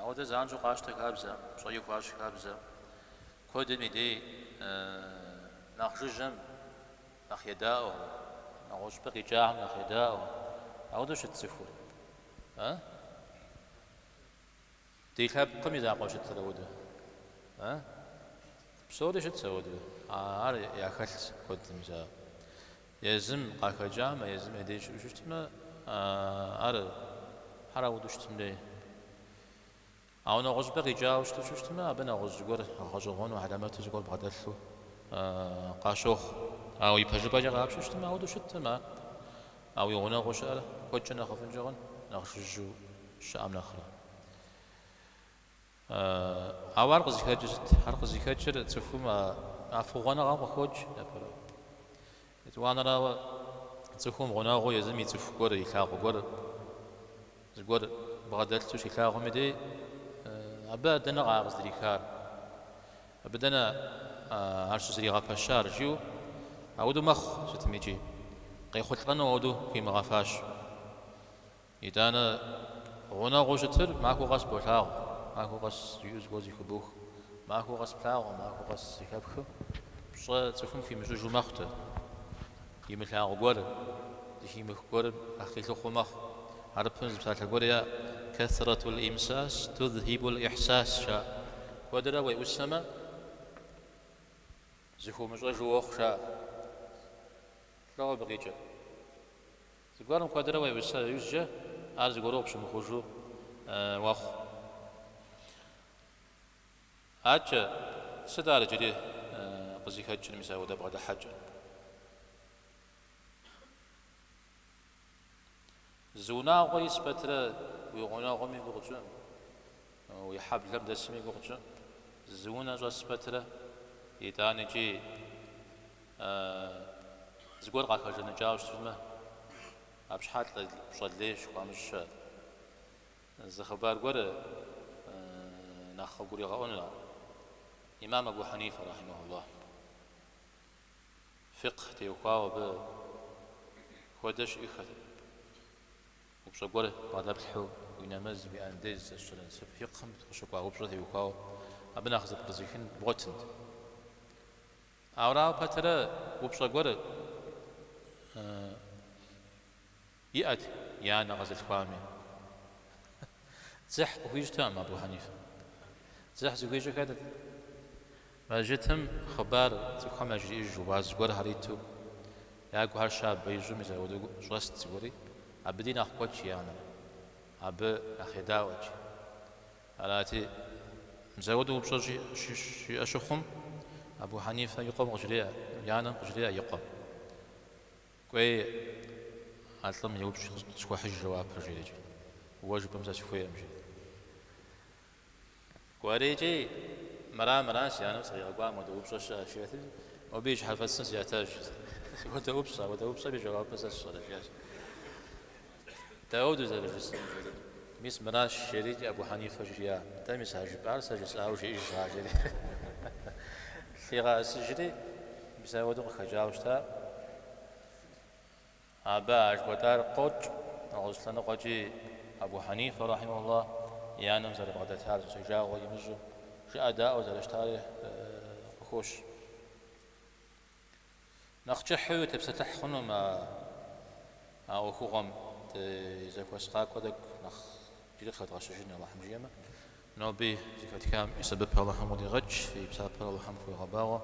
ауэдэ занщӏэу къащтэ хабзэ, пщӏэи хуащӏ хабзэ. Куэдым и дей нэхъ жыжьэм нэхъ едаӏуэ, нэгъуэщӏ щӏыпӏэ къикӏахэм нэхъ едаӏуэ. Ауэдэу щыт цӏыхур. А? Ди лъэпкъым и закъуэ щытыр ауэдэу? А? Псори щытщ ауэдэу. Ар яхэлъщ куэдым мис а. Езым къахэкӏамэ, езым я деж щыӏэу щытмэ, ар хьэр ауэдэу щытын хуей. Ауэ нэгъуэщӏ щӏыпӏэ къикӏауэ щыту щытмэ, абы нэгъуэщӏ зыгуэр гъэщӏэгъуэну, хьэлэмэту зыгуэр бгъэдэлъу къащохъу. Ауэ ипэжыпӏэкӏэ къапщтэу щытмэ, ауэдэу щыткъым ар. Ауэ уи гъунэгъуу щыӏэр куэдкӏэ нэхъыфӏынкӏэ хъун, нэхъ жыжьэу щыӏэм нэхърэ. Ауэ ар къызыхэкӏыр сыт? Ар къызыхэкӏыр цӏыхум а фыгъуэныгъэм къыхокӏ, япэрауэ. Етӏуанэрауэ, цӏыхум гъунэгъуу езым и цӏыху гуэр, илъагъу гуэр, зыгуэр бгъэдэлъу щилъагъум и дей, абы дэнэ къыздрихар, абы дэнэ ар щызэригъэпэщар жиӏэу, ауэдэу мэхъу сытым икӏи, къехъулӏэну ауэдэу хуимыгъэфащэу. Итӏанэ гъунэгъуу щытыр махуэ къэс болъагъу, махуэ къэс жиӏэу зыгуэр зэхыбох, махуэ къэс плъагъум, махуэ къэс зэхэпхым пщӏэ цӏыхум хуимыщӏыжу мэхъу-тӏэ. Имылъагъу гуэр, зэхимых гуэрым нэхъ къилъыхъуэу мэхъу. Хьэрыпым зы псалъэ гуэр яӏэ, Кэсратул имсас тузхибул ихьсас жаӏэ. Куэдрэ уеӏусэмэ, зыхыумыщӏэжу уохъу жаӏэ. Лӏо абы къикӏыр? Зыгуэрым куэдрэ уеӏуса иужькӏэ ар зыгуэру къыпщымыхъужу уэхъу. Адэкӏэ, сыт ар иджыри къызыхэкӏыр мис ауэдэ бгъэдыхьэкӏэр? Зы унагъуэ ис пэтрэ уи гъунэгъум и гугъу тщӏыӏым, уи хьэблэм дэсым и гугъу тщӏыӏым, зы унэ щӏэс пэтрэ итӏанэ икӏи Зыгуэр къахэжаныкӏауэ щытмэ, абы щхьэ пщӏэ лей щыхуамыщӏ щыӏэт. Зы хъыбар гуэр нэхъ къыгуригъэӏуэну ар. Имам Абу Хьэнифэ, рахьимэхуллах, фикъх теухуауэ абы хуэдэ щыӏэххэтэкъым. Упщӏэ гуэр бгъэдэплъхьэу уи нэмэз, уи андез зэщэрэ фикъхым къыщыкӏуа упщӏэ теухуауэ абы нэхъ зэпкърызыхын бгъуэтынт. Ауэрауэ пэтрэ упщӏэ гуэр иӏэт и анэ къэзылъхуами. Дзыхь къыхуищӏтэкъым Абу Хьэнифэ. Дзыхь зыхуищӏыр хэтыт? Мэжджытым хъыбар цӏыхухэм яжриӏэжу, уаз гуэрхэр иту, ягухэр щабэ ищӏу мис апхуэдэу щӏэст зыгуэри, абы дей нэхъ кӏуэт и анэр, абы нэхъ едаӏуэт. Арати, мис апхуэдэу упщӏэ щиӏэ щыхъум, Абу Хьэнифэ и къуэм къыжреӏэ, и анэм къыжреӏэ и къуэм. Кӏуэи а лӏым еупщӏ, къысхуэхьыж жэуапыр, жери. Уэ жыпӏэм сэ сыхуейкъым, жери. Кӏуэри икӏи, мыра, мыра, си анэм сыкъигъэкӏуа мыуэдэ упщӏэ щыӏэщ, жиӏэти, мобы и щхьэфэцым зиӏэтащ. Сыт хуэдэ упщӏэ, апхуэдэ упщӏэм и жэуапыр сэ сщӏэрэ, жиӏащ. Дауэду зэрыжысӏэнур, жери. Мис мыращ, жери икӏи Абу Хьэнифэ жриӏа. Нтӏэ, мис а жыпӏар сэ жысӏауэ жеӏэж, а жери. Лъигъэӏэсыжри, мис апхуэдэу къыхэкӏауэ щыта. Абы а жыхуэтӏар къокӏ, нэгъуэщӏ лъэныкъуэкӏи Абу Хьэнифэ, рахьимэхуллах, и анэм зэрыбгъэдэтар и жагъуэ имыщӏу, жыӏэдаӏуэу зэрыщытари къыхощ. Нэхъ кӏыхьуи утепсэлъыхь хъунум а ӏуэхугъуэм ди зэхуэс къакӏуэ тӏэкӏу нэхъ иджыри къыхэдгъэщыжын Алыхьым жиӏэмэ. Ноби зэхэтхам и сэбэп Алыхьым къыдигъэкӏ, и псапэр Алыхьым тхуигъэбагъуэ.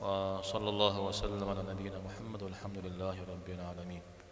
Уа саллаллаху уа саллам аля набийна Мухьэммэд уалхьэмдулиллахи раббил аламин.